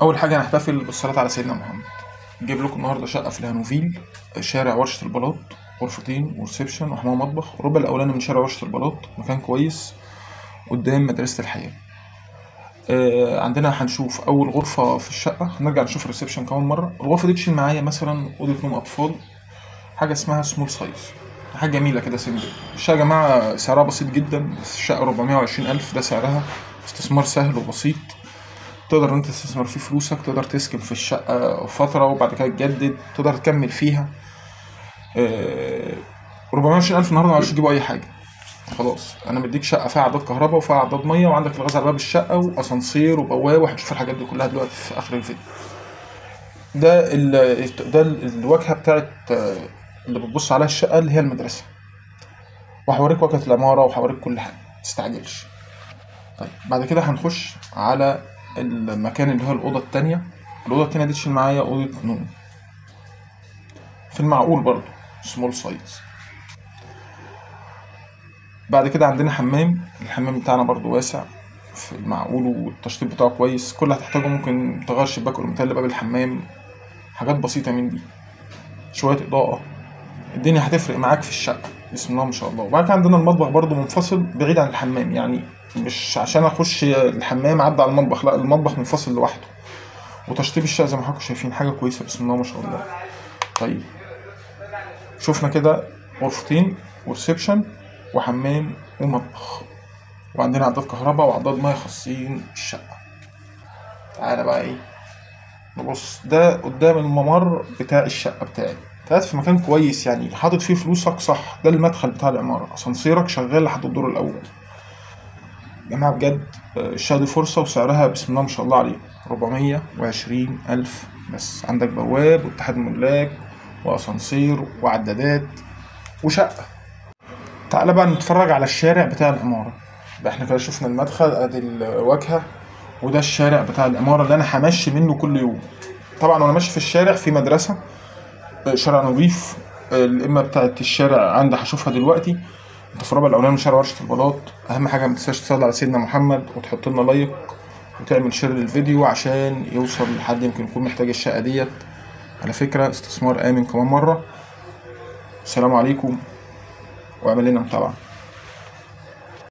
اول حاجة هنحتفل بالصلاة على سيدنا محمد. نجيب لكم النهارده شقه في الهانوفيل، شارع ورشه البلاط، غرفتين و reception وحمام مطبخ. الربع الاولاني من شارع ورشه البلاط، مكان كويس قدام مدرسه الحياة. عندنا هنشوف اول غرفة في الشقة، هنرجع نشوف ال reception كمان مرة. الغرفة دي تشيل معايا مثلا اوضة نوم اطفال، حاجة اسمها small size، حاجة جميلة كده simple. الشقة يا جماعة سعرها بسيط جدا، الشقة 420,000 ده سعرها. استثمار سهل وبسيط، تقدر انت تستثمر فيه فلوسك، تقدر تسكن في الشقة فترة وبعد كده تجدد، تقدر تكمل فيها. 420,000 النهارده معرفش تجيبوا اي حاجة. خلاص انا مديك شقه فيها عداد كهرباء وفيها عداد مية، وعندك الغاز على باب الشقة واسانسير وبوابه، وهتشوف الحاجات دي كلها دلوقتي في اخر الفيديو. ده الواجهة بتاعت اللي بتبص عليها الشقة اللي هي المدرسة، وهوريك واجهه العمارة وهوريك كل حاجة، متستعجلش. طيب بعد كده هنخش على المكان اللي هو الاوضة التانية. الاوضة التانية دي تشيل معايا اوضة نوم في المعقول برضو، small size. بعد كده عندنا حمام، الحمام بتاعنا برضو واسع في المعقول والتشطيب بتاعه كويس. كل اللي هتحتاجه ممكن تغير شباك اورمتال لباب الحمام، حاجات بسيطة من دي، شوية اضاءه، الدنيا هتفرق معاك في الشقة بسم الله ما شاء الله. وبعد كده عندنا المطبخ برضو منفصل بعيد عن الحمام، يعني مش عشان اخش الحمام عدى على المطبخ، لا المطبخ منفصل لوحده. وتشطيب الشقة زي ما حضراتكم شايفين حاجة كويسة بسم الله ما شاء الله. طيب شفنا كده غرفتين و reception وحمام ومطبخ، وعندنا عداد كهرباء وعداد مية خاصين الشقة. تعالى بقى ايه نبص، ده قدام الممر بتاع الشقة بتاعي. انت في مكان كويس يعني، حاطط فيه فلوسك صح. ده المدخل بتاع العمارة، اسانسيرك شغال لحد الدور الاول. يا جماعة بجد الشقة دي فرصة، وسعرها بسم الله ما شاء الله عليه 420,000 بس. عندك بواب واتحاد ملاك واسانسير وعدادات وشقه. تعالى بقى نتفرج على الشارع بتاع العمارة. ده احنا كده شفنا المدخل، ادي الواجهة، وده الشارع بتاع العمارة اللي انا همشي منه كل يوم. طبعا وانا ماشي في الشارع في مدرسه، شارع نظيف، القمه بتاعت الشارع عندي هشوفها دلوقتي. انت في الربع الاولاني من شارع ورشه البلاط. اهم حاجة ما تنساش تصلي على سيدنا محمد وتحط لنا like وتعمل share للفيديو عشان يوصل لحد يمكن يكون محتاج الشقة ديت. على فكرة استثمار امن كمان مرة. السلام عليكم، واعمل لنا متابعه.